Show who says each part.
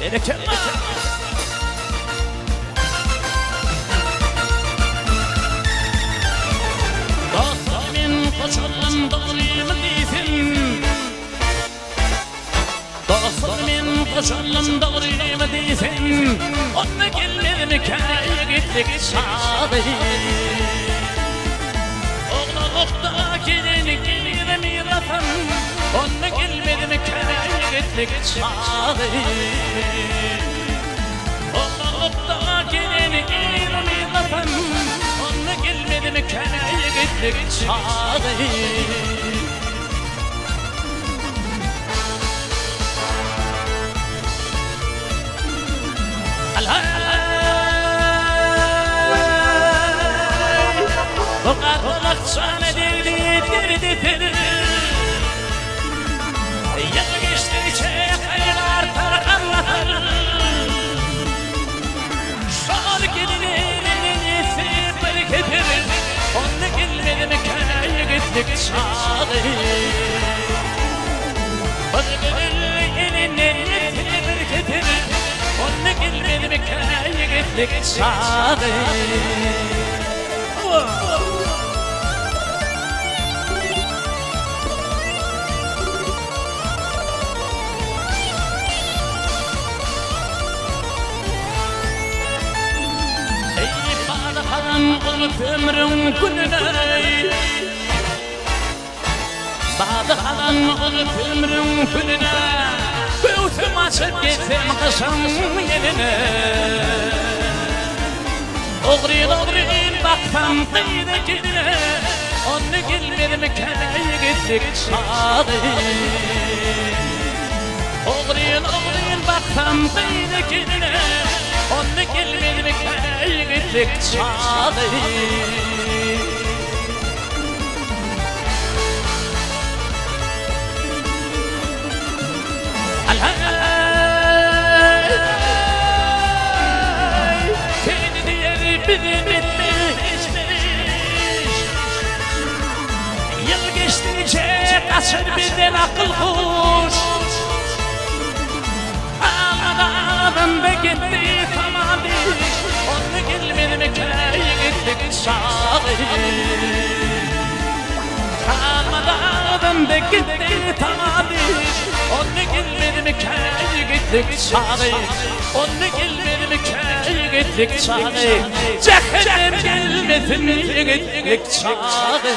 Speaker 1: Berekella! Dostlar men goşuldym dogrymy diýsem Dostlar men goşuldym dogrymy diýsem Onda gelmezmikä ýigitlik çagy Oglanlykda gelen giňe mirasym Onda gelmezmikä ýigitlik çagy Oglanlykda gelen giňe mirasym Onda gelmezmikä ýigitlik çagy Bu garrylak jana degdi derdi telim Ýyl geçdigiçe gaýgy artar garlasar Şol gelin elinden ýetse bir keser Onda gelmezmikä ýigitlik çagy Bir gelin elinden ýetse bir keser Onda gelmezmikä ýigitlik çagy. Eý, bada haram bolup ömrüň gününe, Bada haram bolup ömrüň gününe, Göwsüm açyp gezsem gyşyň ýeline. Ogryn-ogryn baksam gyza geline, Onda gelmezmikä ýigitlik çagy. Ogryn-ogryn baksam gyza geline, Onda gelmezmikä ýigitlik çagy. Seni diýer bize bitmez hiç bir iş. Ýyl geçdigiçe gaçar bizden akyl-huş. Galmady agzynda gitdi tamam diş. Onda gelmezmikä ýigitlik çagy. Galmady agzynda gitdi tamam diş. Onda gelmezmikä ýigitlik çagy. Onda gelmezmikä ýigitlik çagy. Jähennem gelmesin ýigitlik çagy.